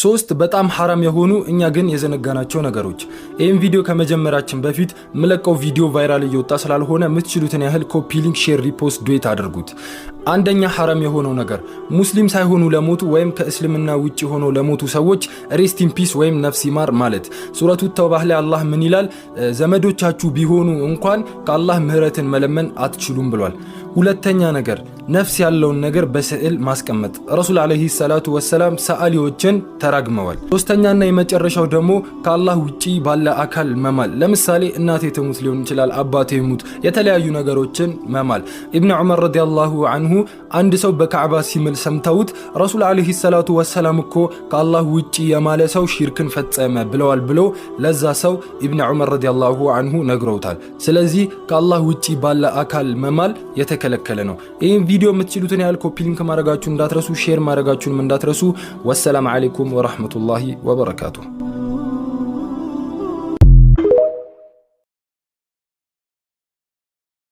ሶስት በጣም ሐራም የሆኑ እኛ ግን የዘነጋናቸው ነገሮች። ይህም ቪዲዮ ከመጀመራችን በፊት ምለቀው ቪዲዮ viral እየወጣ ስላልሆነ የምትችሉትን ያህል copy link፣ share፣ repost፣ duet አድርጉት። አንደኛ ሐራም የሆነው ነገር ሙስሊም ሳይሆኑ ለሞቱ ወይም ከእስልምና ውጭ ሆኖ ለሞቱ ሰዎች rest in peace ወይም ነፍስ ይማር ማለት። ሱረቱ ተውባህ ላይ አላህ ምን ይላል? ዘመዶቻችሁ ቢሆኑ እንኳን ከአላህ ምህረትን መለመን አትችሉም ብሏል። ሁለተኛ ነገር ነፍስ ያለውን ነገር በስዕል ማስቀመጥ። ረሱል ዓለይሂ ሰላቱ ወሰላም ሰዓሊዎችን ተራግመዋል። ሶስተኛና የመጨረሻው ደግሞ ከአላህ ውጪ ባለ አካል መማል። ለምሳሌ እናቴ ትሙት ሊሆን ይችላል፣ አባቴ ይሙት፣ የተለያዩ ነገሮችን መማል። ኢብን ዑመር ረዲየላሁ አንሁ አንድ ሰው በካዕባ ሲምል ሰምተውት ረሱል ዓለይሂ ሰላቱ ወሰላም እኮ ከአላህ ውጪ የማለ ሰው ሺርክን ፈጸመ ብለዋል ብሎ ለዛ ሰው ኢብን ዑመር ረዲየላሁ አንሁ ነግረውታል። ስለዚህ ከአላህ ውጪ ባለ አካል መማል የተከለከለ ነው። ይህን ቪዲዮ የምትችሉትን ያህል copy link ማድረጋችሁን እንዳትረሱ፣ share ማድረጋችሁንም እንዳትረሱ። ወሰላም ዓለይኩም ወረሕመቱላሂ ወበረካቱ።